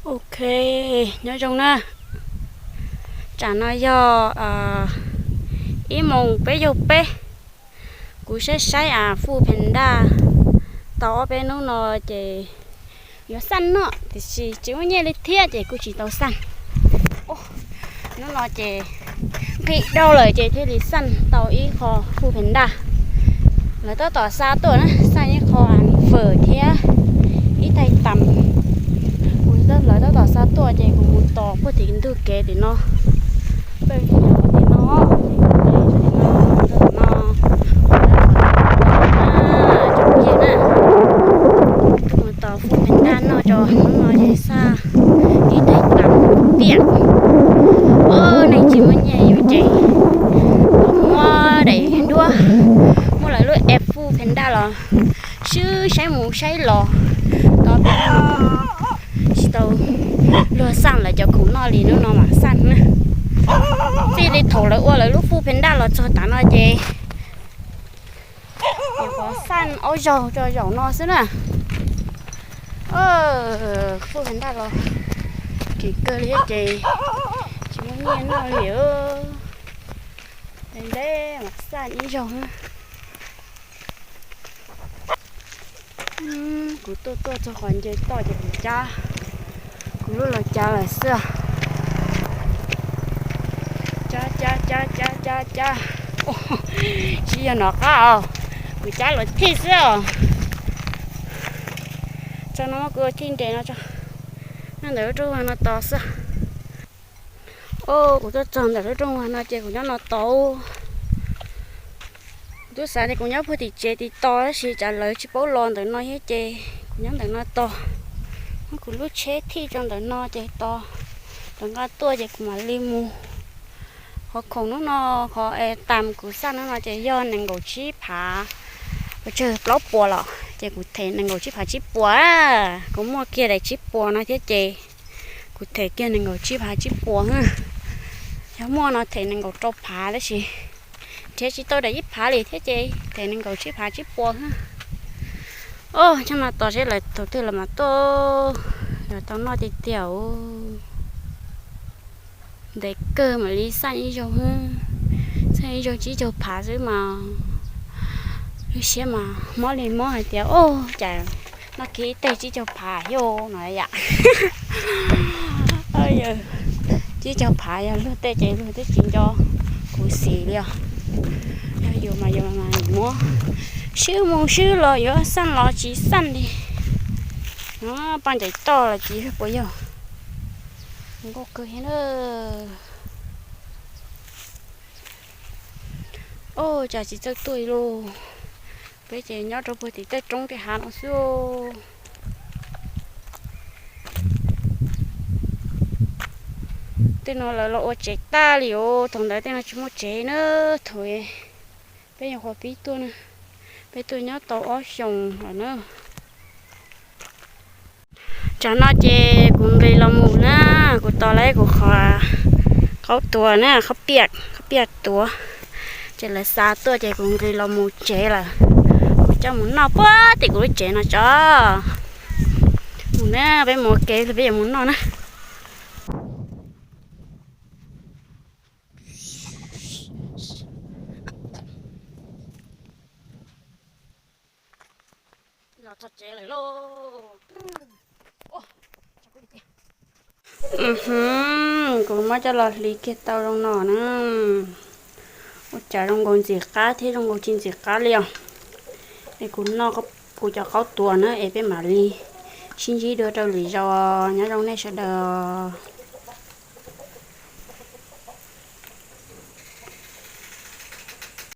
Ok, nyob zoo na. Tsam no yog ib moos peb caug peb. Kuv saib saib a fuj phev ntaj tau ob peb hnub no ces yuav xaj noj tiam sis tsis muaj nyiaj li thiab ces kuj tsis tau xaj. Hnub no ces nqhis dhau lawm ces thiaj li xaj tau ib qho fuj phev ntaj. Lawv tab tom xa tuaj na, xaj ib qho fawm thiab ib taig tas. Kuv lawv tab tom xa tuaj ces kuv mus tos puag tim ntug kev tim no. Peb tim no, tim no, mus tos fuj phev ntaj noj tso, hnub no ces xaj ib taig tas piam. Neeg tsis muaj nyiaj yus ces muab daim duab, muab lawv lub app fuj phev ntaj los swb saib mus saib los, tos peb tsis tau luag xaj lawv cov khoom noj li, hnub no mam xaj na. Txij li thaum lawv ua lawv lub fuj phev ntaj los txog tav no ces nyuam qhuav xaj ob zaug rau zaum no xwb na. Fuj phev ntaj los kev kawg li ces tsis muaj nyiaj noj li. Ntev ntev mam xaj ib zaug. Kuv tuaj tuaj txog qhov nce toj ces kuv cab, kuv lub los cab lawm xwb. Cab cab cab cab cab cab. Tsis yog nov qab os, kuv cab los thij xwb os. Tso no kuv thij nres no tso, nyob ntawm lub rooj vag no tos xwb. Kuv tuaj txog ntawm lub rooj vag no ces kuv nyob no tos. Kuv twb xav tias kuv nyob puag tim tsev tim tos tab sis cas lawv tsis paub los ntawm no thiab ces kuv nyob ntawm no tos. Muab kuv lub tsheb thij rau ntawm no ces tos lawv nqa tuaj ces kuv mam li mus. Qhov khoom hnub no, qhov es tas kuv xaj hnub no ces yog nees nkaum tsib phav, pes tsawg plaub puas los ces kuv them nees nkaum tsib phav tsib puas. Kuv muaj kiag daim tsib puas no thiab ces kuv them kiag nees nkaum tsib phav tsib puas. Yog muaj no them nees nkaum rau phav tab sis nrhiav tsis tau daim ib phav li thiab ces them nees nkaum tsib phav tsib puas. Os, coj no tos seb lawv thaum twg lawv mam tuaj, yuav tau noj tiag tiag. Ntev kawg mam li xaj ib zaug, xaj ib zaug tsib caug phav xwb mas lub siab mas mob li mob hais tias, o, cas noj kiag ib teg tsib caug phav thiab no yom. Tsib caug phav yog luag tej ces luag twb tsis nco kuv xis li os. Yog yus mas yus mas muab swb mus swb los yuav xaj los tsis xaj li. Paj ncaim toj los tsis puas yog. Nkauj kawg thiab na. Os, cas tsis txawj tuaj li lauj. Peb ces nyob rau puag tim tej roob tej hav no xwb. Tej no lawv los ua tsev tag li os, thaum ntawd tej no tsis muaj tsev na. Thaum peb nyuam qhuav pib tuaj na, peb tuaj nyob tau ob xyoos lawm na. Tsam no ces kuv nqis los mus na, kuv tos lawv kuv qhov qaub tuas na, qaub piaj, qaub piaj tuav. Ces lawv xa tuaj ces kuv nqis los mus tsev lawm. Kuv coj mus noj puag tim kuv lub tsev no tso. Mus na, peb mus ua ke peb yuav mus noj na. Los txog tsev lawm lauj. Kuv muab coj los hliv kiag tau zoo no na. Ua cas zoo nkaus ntxim qab thiab zoo nkaus tsis ntxim qab li os. Es kuv noj kuv cov qaub tuas na es peb mam li sib ntsib dua rau lwm zaus, nyob zoo nej sawv daws.